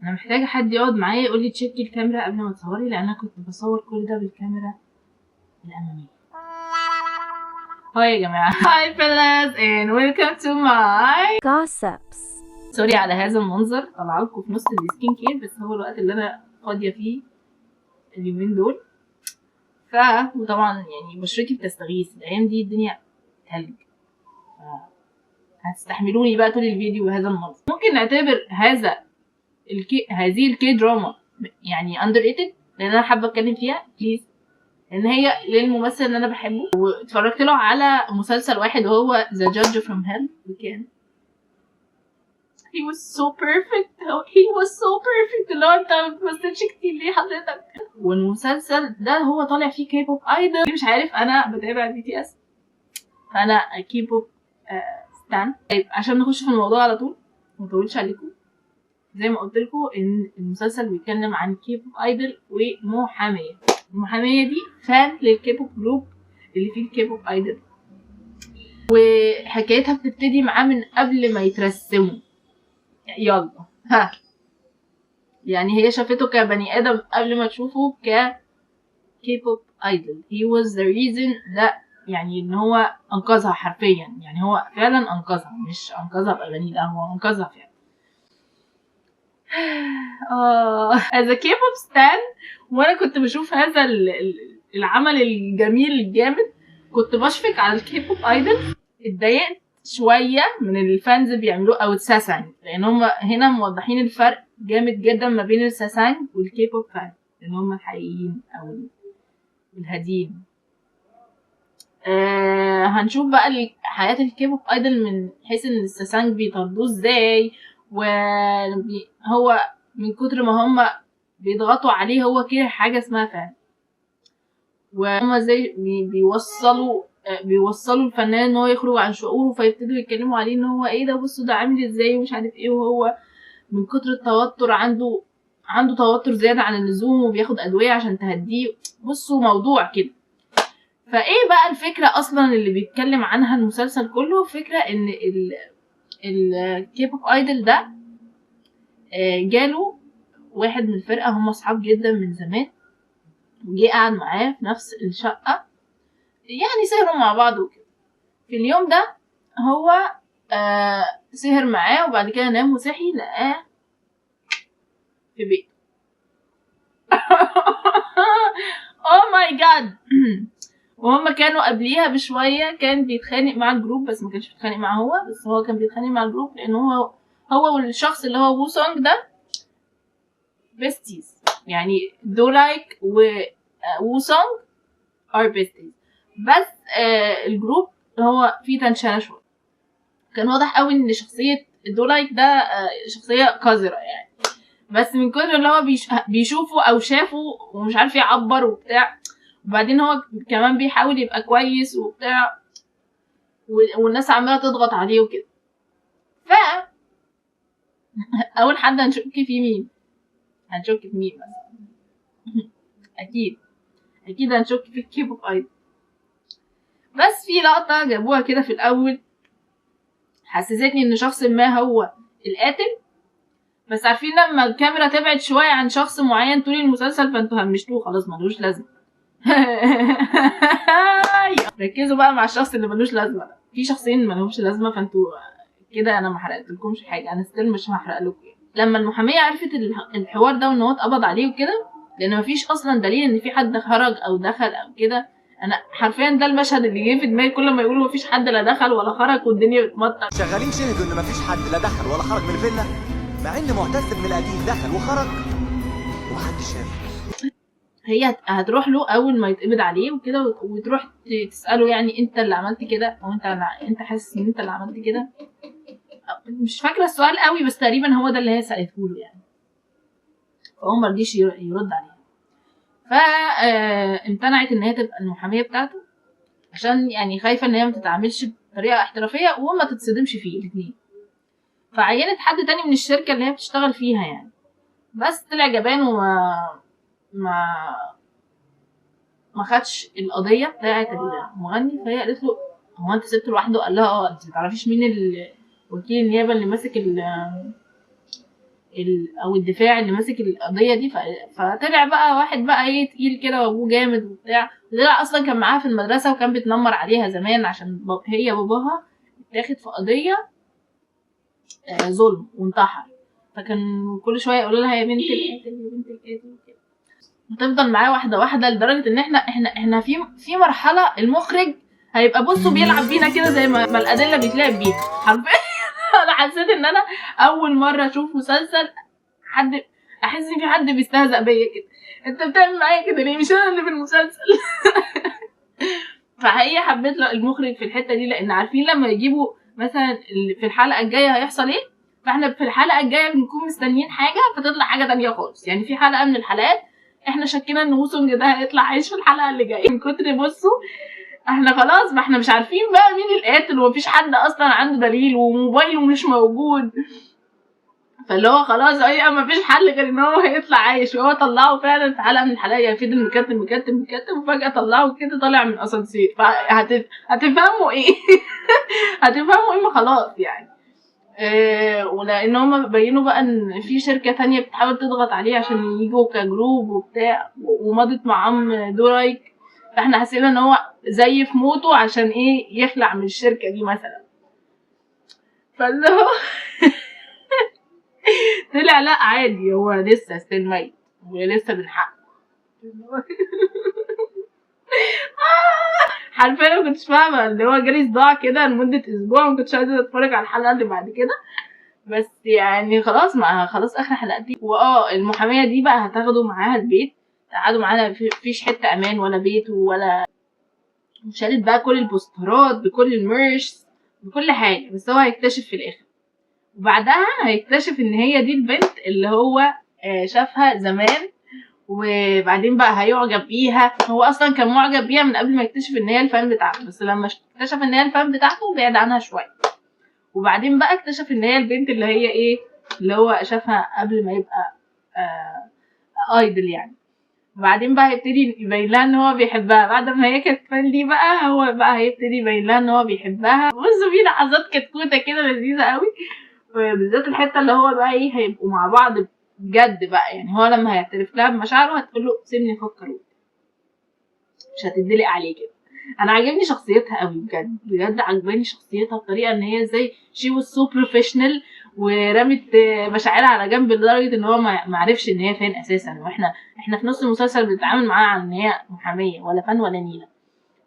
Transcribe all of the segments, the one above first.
انا محتاجه حد يقعد معايا يقول لي تشيكي الكاميرا قبل ما تصوري، لان انا كنت بصور كل ده بالكاميرا الاماميه. Hi يا جماعه، hi fellas and welcome to my gossips. Sorry على هذا المنظر، طلع لكم في نص ال skin care، بس هو الوقت اللي انا فاضية فيه اليومين دول. وطبعا يعني بشرتي بتستغيث الايام دي، الدنيا تلج، هتستحملوني بقى طول الفيديو بهذا المنظر. ممكن نعتبر هذه ال K-drama يعني underrated، لان انا حابة اتكلم فيها please، لان هي للممثل اللي انا بحبه واتفرجت له على مسلسل واحد وهو The Judge from Hell، وكان he was so perfect، he was so perfect. اللي هو انت ما بتمثلش كتير ليه حضرتك؟ والمسلسل ده هو طالع فيه K-pop idol، مش عارف، انا بتابع BTS فانا K-pop stan. طيب عشان نخش في الموضوع على طول ما اطولش عليكم، زي ما قلت لكم ان المسلسل بيتكلم عن K-pop idol ومحاميه. المحاميه دي fan لل K-pop group اللي فيه ال K-pop idol، وحكايتها بتبتدي معاه من قبل ما يترسموا. يلا ها، يعني هي شافته كبني ادم قبل ما تشوفه ك K-pop idol. He was the reason ده، يعني ان هو انقذها حرفيا، يعني هو فعلا انقذها، مش انقذها باغانيه، لا هو انقذها فعلا. As a K-pop stan، وانا كنت بشوف هذا العمل الجميل الجامد كنت بشفق على ال K-pop idol. اتضايقت شوية من ال fans بيعملوه او الساسانج، لان هم هنا موضحين الفرق جامد جدا ما بين الساسانج وال K-pop fan، لان هم الحقيقيين او الهاديين. هنشوف بقى حياة ال K-pop idol من حيث ان الساسانج بيطردوه ازاي، وهو من كتر ما هم بيضغطوا عليه هو كره حاجة اسمها fan، وهم ازاي بيوصلوا الفنان ان هو يخرج عن شعوره، فيبتدوا يتكلموا عليه ان هو ايه ده، بصوا ده عامل ازاي ومش عارف ايه، وهو من كتر التوتر عنده توتر زيادة عن اللزوم وبياخد ادوية عشان تهديه. بصوا موضوع كده. فايه بقى الفكرة اصلا اللي بيتكلم عنها المسلسل كله؟ فكرة ان ال K-pop idol ده جاله واحد من الفرقة، هم اصحاب جدا من زمان، وجه قعد معاه في نفس الشقة، يعني سهروا مع بعض وكده. في اليوم ده هو سهر معاه وبعد كده نام وصحي لقاه في بيته. Oh my God. وهما كانوا قبليها بشوية كان بيتخانق مع ال group، بس ما كانش بيتخانق معاه هو، بس هو كان بيتخانق مع ال group لان هو والشخص اللي هو وو سونج ده besties، يعني دولايك و وو سونج are besties، بس ال group هو فيه tension شوية. كان واضح قوي ان شخصية دولايك ده شخصية قذرة يعني، بس من كتر اللي هو بيشوفه او شافه ومش عارف يعبر وبتاع، وبعدين هو كمان بيحاول يبقى كويس وبتاع، والناس عمالة تضغط عليه وكده. ف اول حد هنشك فيه مين؟ هنشك في مين مثلا؟ اكيد هنشك في ال K-pop idol. بس في لقطة جابوها كده في الاول حسستني ان شخص ما هو القاتل، بس عارفين لما الكاميرا تبعد شوية عن شخص معين طول المسلسل فانتوا همشتوه خلاص ملوش لازمة. ركزوا بقى مع الشخص اللي ملوش لازمة ده، في شخصين ملهمش لازمة، فانتوا كده انا ما حرقتلكمش حاجة، انا still مش هحرق لكم يعني. لما المحامية عرفت الحوار ده وان هو اتقبض عليه وكده، لان مفيش اصلا دليل ان في حد خرج او دخل او كده، انا حرفيا ده المشهد اللي جه في دماغي كل ما يقولوا مفيش حد لا دخل ولا خرج والدنيا بتمطر. شغالين شهدوا ان مفيش حد لا دخل ولا خرج من الفيلا، مع ان معتز بن القديم دخل وخرج ومحدش شافه. هي هتروح له اول ما يتقبض عليه وكده، وتروح تساله يعني انت اللي عملت كده، او انت حاسس ان انت اللي عملت كده. مش فاكره السؤال قوي بس تقريبا هو ده اللي هي سالته له يعني، فهو ما رضيش يرد عليها، فامتنعت ان هي تبقى المحاميه بتاعته عشان يعني خايفة ان هي ما تتعاملش بطريقة احترافية وما تتصدمش فيه الاثنين. فعينت حد تاني من الشركة اللي هي بتشتغل فيها يعني، بس طلع جبان وما ما ما خدش القضية بتاعه المغني. فهي قالت له هو انت سبته لوحده؟ قال لها اه، انت ما تعرفيش مين وكيل النيابة اللي ماسك او الدفاع اللي ماسك القضية دي. فطلع بقى واحد بقى ايه تقيل كده وابوه جامد وبتاع، طلع اصلا كان معاها في المدرسة وكان بيتنمر عليها زمان عشان هي باباها اتاخد في قضية ظلم وانتحر، فكان كل شوية يقولوا لها يا بنت القاتل يا بنت القاتل وكده. وتفضل معاه واحدة واحدة لدرجة ان احنا في مرحلة المخرج هيبقى بصوا بيلعب بينا كده زي ما الادلة بيتلعب بيها حرفيا. انا حسيت ان انا اول مرة اشوف مسلسل حد احس ان في حد بيستهزأ بيا كده، انت بتعمل معايا كده ليه؟ مش انا اللي في المسلسل. فحقيقة حبيت المخرج في الحتة دي، لان عارفين لما يجيبوا مثلا في الحلقة الجاية هيحصل ايه، فاحنا في الحلقة الجاية بنكون مستنيين حاجة فتطلع حاجة تانية خالص. يعني في حلقة من الحلقات احنا شكينا ان وسونج ده هيطلع عايش في الحلقة اللي جاية من كتر بصوا احنا خلاص ما احنا مش عارفين بقى مين القاتل، ومفيش حد اصلا عنده دليل، وموبايله مش موجود، فاللي هو خلاص ايه مفيش حل غير ان هو هيطلع عايش. وهو طلعه فعلا في حلقة من الحلقات، يعني فضل مكتم مكتم مكتم وفجاة طلعه كده طالع من اسانسير. فهتفهموا ايه؟ هتفهموا ايه؟ ما خلاص يعني. ولان هم بينوا بقى ان في شركة تانية بتحاول تضغط عليه عشان يجوا ك group وبتاع، ومضت مع عم دورايك، فاحنا حسينا ان هو زي في موته عشان ايه يخلع من الشركة دي مثلا. فاللي هو طلع لا عادي، هو لسه still ميت ولسه بنحقق. حرفيا ما كنتش فاهمه، اللي هو جالي صداع كده لمدة اسبوع، ما كنتش عايزه اتفرج على الحلقة اللي بعد كده، بس يعني خلاص ما خلاص اخر حلقتين. واه المحاميه دي بقى هتاخده معاها البيت، قعدوا معانا مفيش حتة امان ولا بيت ولا، شالت بقى كل البوسترات بكل ال merch بكل حاجة، بس هو هيكتشف في الاخر. وبعدها هيكتشف ان هي دي البنت اللي هو شافها زمان، وبعدين بقى هيعجب بيها. هو اصلا كان معجب بيها من قبل ما يكتشف ان هي ال fan بتاعته، بس لما اكتشف ان هي ال fan بتاعته بعد عنها شوية. وبعدين بقى اكتشف ان هي البنت اللي هي ايه اللي هو شافها قبل ما يبقى idol يعني. وبعدين بقى هيبتدي يبين لها ان هو بيحبها، بعد ما هي كانت fan ليه بقى هو بقى هيبتدي يبين لها ان هو بيحبها. بصوا في لحظات كتكوته كده لذيذة قوي، وبالذات الحتة اللي هو بقى ايه هيبقوا مع بعض بجد بقى، يعني هو لما هيعترف لها بمشاعره هتقول له سيبني افكر، مش هتدلق عليه كده. انا عاجبني شخصيتها قوي بجد بجد، عجباني شخصيتها بطريقة ان هي ازاي she was so professional ورمت مشاعرها على جنب لدرجة ان هو ما عرفش ان هي fan اساسا. واحنا في نص المسلسل بنتعامل معاها على ان هي محاميه ولا fan ولا نيله،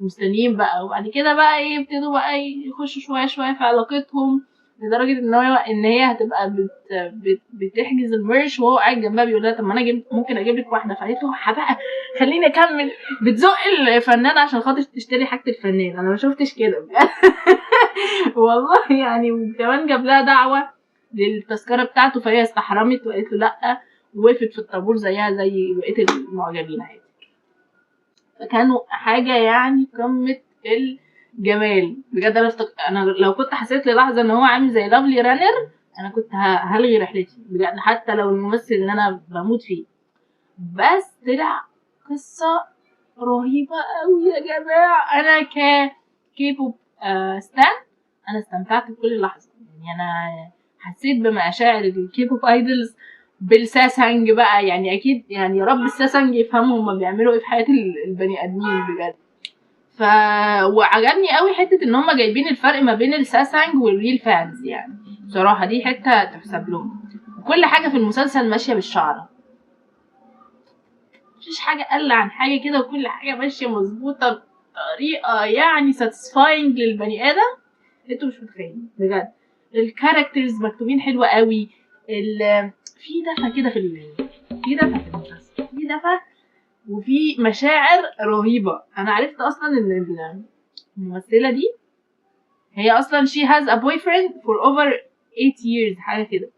مستنيين بقى. وبعد كده بقى ايه يبتدوا بقى يخشوا شوية شوية في علاقتهم، لدرجة ان هو ان هي هتبقى بت بت بتحجز ال merch وهو قاعد جنبها بيقول لها طب ما انا ممكن اجيب لك واحدة، فقالت له بقى خليني اكمل. بتزق الفنان عشان خاطر تشتري حاجة الفنان، انا ما شفتش كده بجد والله يعني. وكمان جاب لها دعوه للتذكره بتاعته فهي استحرمت وقالت له لا، ووقفت في الطابور زيها زي بقية المعجبين عادي. فكانوا حاجة يعني قمة الجمال بجد. انا لو كنت حسيت للحظة ان هو عامل زي Lovely Runner انا كنت هلغي رحلتي بجد، حتى لو الممثل اللي انا بموت فيه. بس طلع قصة رهيبة قوي يا جماعة. انا ك K-pop stan انا استمتعت بكل لحظة، يعني انا حسيت بمشاعر ال K-pop idols بالساسانج بقى، يعني اكيد يعني يا رب الساسانج يفهموا هما بيعملوا ايه في حياة البني ادمين بجد. وعجبني قوي حتة ان هما جايبين الفرق ما بين الساسانج وال real fans، يعني بصراحة دي حتة تحسب لهم. وكل حاجة في المسلسل ماشية بالشعره، مفيش حاجة قل عن حاجة كده، وكل حاجة ماشية مظبوطة بطريقة يعني satisfying للبني ادم، انتوا مش متخيلين بجد. ال characters مكتوبين حلوة قوي، في دفى كده في دفى في المسلسل، في دفى وفي مشاعر رهيبة. انا عرفت اصلا ان الممثلة دي هي اصلا she has a boyfriend for over 8 years حاجة كده،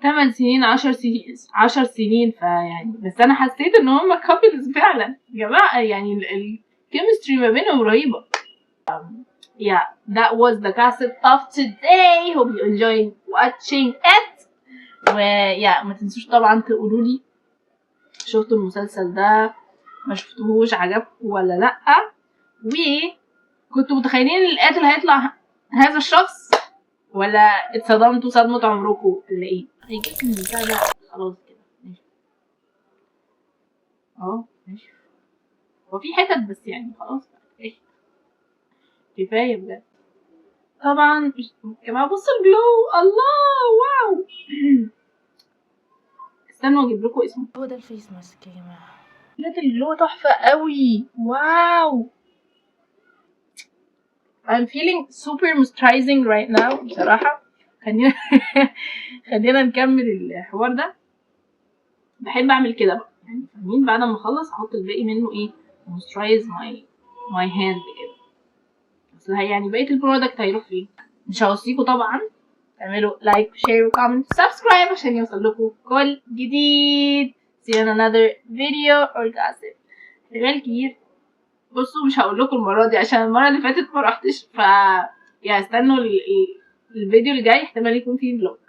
8 سنين 10 سنين 10 سنين. فيعني بس انا حسيت ان هما couples فعلا يا جماعة، يعني ال chemistry ما بينهم رهيبة. Yeah, that was the gossip of today. Hope you enjoyed watching it. و yeah, ما تنسوش طبعا تقولوا لي شفتوا المسلسل ده ما شفتوهوش، عجبكم ولا لا، وكنتوا متخيلين القاتل هيطلع هذا الشخص ولا اتصدمتوا صدمة عمركم ولا ايه. I guess ان البتاع ده خلاص كده ماشي. اه ماشي، هو في حتت بس يعني خلاص بقى، ماشي كفاية بجد. طبعا مش كمان، بصوا ال glow، الله، wow. استنوا اجيب لكم اسمه. هو ده ال face mask يا جماعة. بجد ال glow تحفة قوي، wow. I'm feeling super moisturizing right now بصراحة. خلينا نكمل الحوار ده. بحب اعمل كده بقى يعني، فاهمين؟ بعد ما اخلص احط الباقي منه ايه، moisturize my hand كده. اصل هي يعني بقية ال product هيروح فين؟ مش هوصيكوا طبعا تعملوا like، share، comment، subscribe عشان يوصل لكم كل جديد. see you in another video or gossip. احتمال كبير، بصوا، مش هقول لكم المرة دي عشان المرة اللي فاتت ما رحتش، ف يا استنوا الفيديو اللي جاي، احتمال يكون فيه vlog.